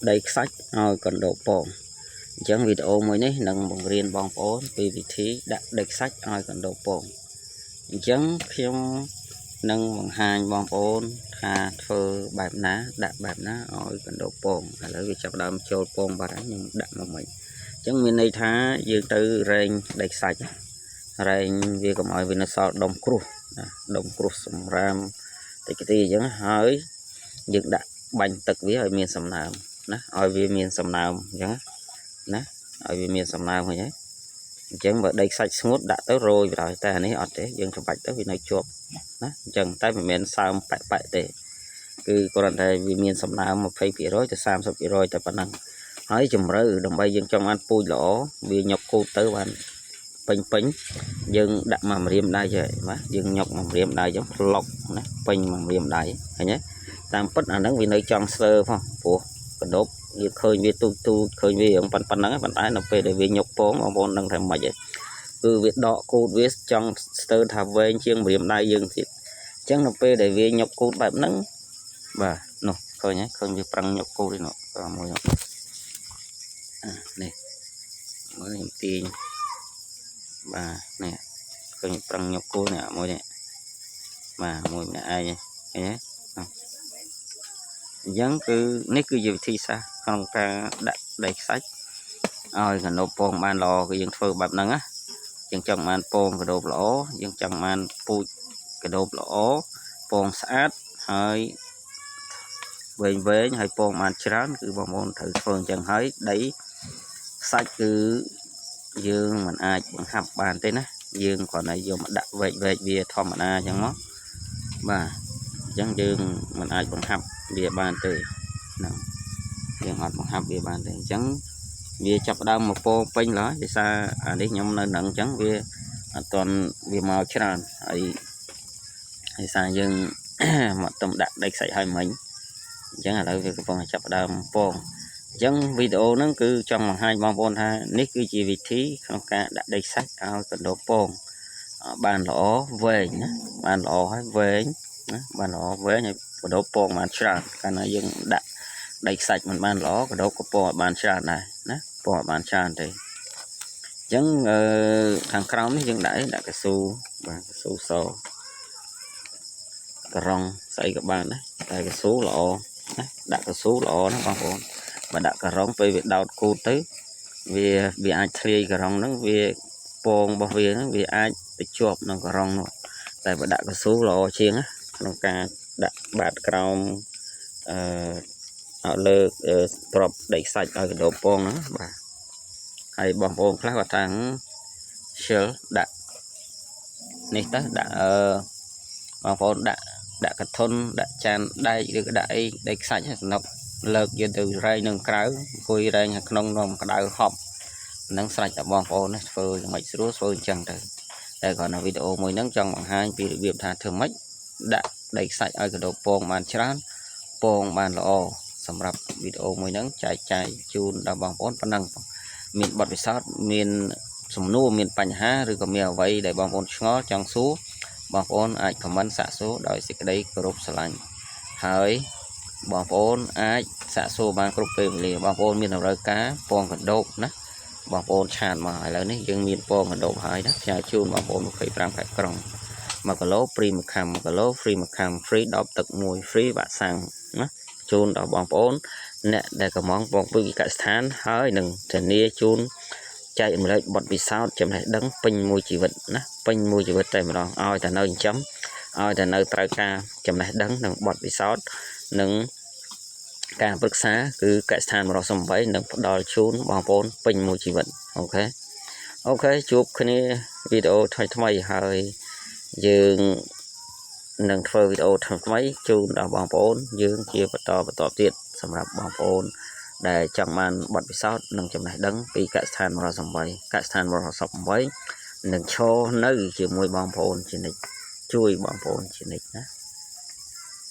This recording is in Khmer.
ដីខ្សាច់ឲ្យកណ្ដូបពងអញ្ចឹងវីដេអូមួយនេះនឹងបង្រៀនបងប្អូនពីវិធីដាក់ដីខ្សាច់ឲ្យកណ្ដូបពងអញ្ចឹងខ្ញុំនឹងបង្ហាញបងប្អូនថាធ្វើបែបណាដាក់បែបណាឲ្យកណ្ដូបពងឥឡូវវាចាប់ដើមចូលពងបាត់ហើយខ្ញុំដាក់មកមិញអញ្ចឹងមានន័យថាយើងទៅរែងដីខ្សាច់រែងវាកុំឲ្យវានៅសល់ដុំគ្រួសណាដុំគ្រួសសម្រាមតិចទីអញ្ចឹងហើយយើងដាក់បាញ់ទឹកវាឲ្យមានសំណើមណាឲ្យវាមានសំណើមអញ្ចឹងណាឲ្យវាមានសំណើមហ្នឹងហើយអញ្ចឹងបើដីខ្សាច់ស្ងួតដាក់ទៅរយបណ្ដោយតែអានេះអត់ទេយើងច្របាច់ទៅវានៅជាប់ណាអញ្ចឹងតែមិនមែនសើមប៉ែកប៉ែកទេគឺគ្រាន់តែវាមានសំណើម20%ទៅ30%តែប៉ុណ្ណឹងហើយជំរឿដើម្បីយើងចង់បានពូជល្អវាញុកគូតទៅបានពេញពេញយើងដាក់មកម្រាមដៃហើយបាទយើងញុកមកម្រាមដៃអញ្ចឹងផ្លុកណាពេញមកម្រាមដៃឃើញទេតាមពិតអាហ្នឹងវានៅចង់ស្ទើផងព្រោះកណ្ដប់យើងឃើញវាទូចទូចឃើញវារឿងប៉ុណ្ណឹងប៉ុន្តែនៅពេលដែលវាញុកពងបងប្អូនដឹងថាម៉េចឯងគឺវាដកគូតវាចង់ស្ទើរថាវែងជាងម្រាមដៃយើងទៀតអញ្ចឹងនៅពេលដែលវាញុកគូតបែបហ្នឹងបាទនោះឃើញហើយឃើញវាប្រឹងញុកគូតឯនោះបាទមួយនោះនេះមើលខ្ញុំទាញបាទនេះឃើញប្រឹងញុកគូតនេះមួយនេះបាទមួយម្នាក់ឯងឃើញទេអញ្ចឹងគឺនេះគឺជាវិធីសាស្ត្រក្នុងការដាក់ដីខ្សាច់ឲ្យកណ្ដូបពងបានល្អគឺយើងធ្វើបែបហ្នឹងណាយើងចង់បានពងកណ្ដូបល្អយើងចង់បានពូជកណ្ដូបល្អពងស្អាតហើយវែងវែងហើយពងបានច្រើនគឺបងប្អូនត្រូវធ្វើអញ្ចឹងហើយដីខ្សាច់គឺយើងមិនអាចបង្ហាប់បានទេណាយើងគ្រាន់តែយកមកដាក់វែកវែកវាធម្មតាអញ្ចឹងមកបាទអញ្ចឹងយើងមិនអាចបង្ហាប់វាបានទេហ្នឹងយើងអត់បង្ហាប់វាបានទេអញ្ចឹងវាចាប់ដើមមកពងពេញឡើយដោយសារអានេះខ្ញុំនៅនឹងអញ្ចឹងវាអត់ទាន់វាមកច្រើនហើយដោយសារយើង មកទំដាក់ដីខ្សាច់ឲ្យមិញអញ្ចឹងឥឡូវវាកំពុងតែចាប់ដើមពងអញ្ចឹងវីដេអូហ្នឹងគឺចង់បង្ហាញបងប្អូនថានេះគឺជាវិធីក្នុងការដាក់ដីខ្សាច់ឲ្យកណ្ដូបពងបានល្អវែងណាបានល្អហើយវែងណាបានល្អវែងហើយកណ្ដូបពងបានច្រើនកាលណាយើងដាក់ដីខ្សាច់មិនបានល្អកណ្ដូបក៏ពងឲ្យបានច្រើនដែរណាពងឲ្យបានច្រើនទេអញ្ចឹងអឺខាងក្រោមនេះយើងដាក់អីដាក់កស៊ូបាទកស៊ូសក្រងស្អីក៏បានដែរតែកស៊ូល្អណាដាក់កស៊ូល្អណាបងប្អូនបើដាក់ការ៉ុងពេលវាដោតគូតទៅវាវាអាចធ្លាយការ៉ុងហ្នឹងវាពងរបស់វាហ្នឹងវាអាចទៅជាប់នឹងការ៉ុងនោះតែបើដាក់កស៊ូល្អជាងណាក្នុងការដាក់បាតក្រោមអឺឲ្យលើក្របដីខ្សាច់ឲ្យកណ្ដូបពងហ្នឹងបាទហើយបងប្អូនខ្លះគាត់ថាខ្ជិលដាក់នេះទៅដាក់អឺបងប្អូនដាក់ដាក់កធុនដាក់ចានដែកឬក៏ដាក់អីដីខ្សាច់សំណុកលើកយកទៅរែងនឹងក្រៅអង្គុយរែងក្នុងនំក្តៅហប់នឹងស្រេចតែបងប្អូននេះធ្វើយ៉ាងម៉េចស្រួលធ្វើអញ្ចឹងទៅតែគ្រាន់តែវីដេអូមួយហ្នឹងចង់បង្ហាញពីរបៀបថាធ្វើម៉េចដាក់ដីខ្សាច់ឲ្យកណ្ដូបពងបានច្រើនពងបានល្អសម្រាប់វីដេអូមួយហ្នឹងចែកចាយជូនដល់បងប្អូនប៉ុណ្ណឹងមានបទពិសោធន៍មានសំណួរមានបញ្ហាឬក៏មានអ្វីដែលបងប្អូនឆ្ងល់ចង់សួរបងប្អូនអាច comment សាកសួរដោយសេចក្តីគោរពស្រឡាញ់ហើយបងប្អូនអាចសាកសួរបានគ្រប់ពេលវេលាបងប្អូនមានតម្រូវការពងកណ្ដូបណាបងប្អូន chat មកឥឡូវនេះយើងមានពងកណ្ដូបហើយណាផ្ញើជូនបងប្អូន25ខេត្តក្រុង1គីឡូ free មួយខាំ1គីឡូ free មួយខាំ free 10ទឹកមួយ free វ៉ាក់សាំងណាជូនដល់បងប្អូនអ្នកដែលកំងបងពឹងកសិដ្ឋានហើយនឹងធានាជូនចែករំលែកបទពិសោធន៍ចំណេះដឹងពេញមួយជីវិតណាពេញមួយជីវិតតែម្ដងឲ្យតែនៅចិញ្ចឹមឲ្យតែនៅត្រូវការចំណេះដឹងនិងបទពិសោធន៍និងការប្រឹក្សាគឺកសិដ្ឋាន108នឹងផ្ដល់ជូនបងប្អូនពេញមួយជីវិត OK OK ជួបគ្នាវីដេអូថ្មីថ្មីហើយយើងនឹងធ្វើវីដេអូថ្មីថ្មីជូនដល់បងប្អូនយើងជាបន្តបន្តទៀតសម្រាប់បងប្អូនដែលចង់បានបទពិសោធន៍និងចំណេះដឹងពីកសិដ្ឋាន108កសិដ្ឋាន168នឹងឈរនៅជាមួយបងប្អូនជានិច្ចជួយបងប្អូនជានិច្ចណា។